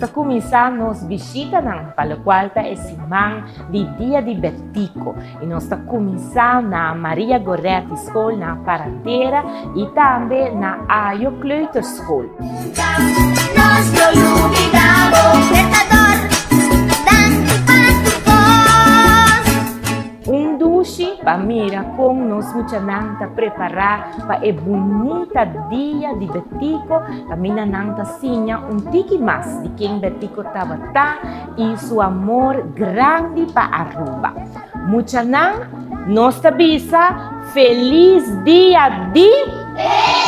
ta cuminsa nos bishitanan pa locual ta e siman di Dia di Betico y nos ta cuminsa na Maria Goretti School na Paradera y tambe na Ayo Kleuterschool. Nos no lubida bo, Libertador, danki pa tur kos. Un dushi pa mira con nos muchanan ta prepara pa e bunita Dia di Betico, caminda nan ta siña un tiki mas di ken Betico tabata y su amor grandi pa Aruba. Muchanan, nos ta bisa Feliz Dia di. Betico!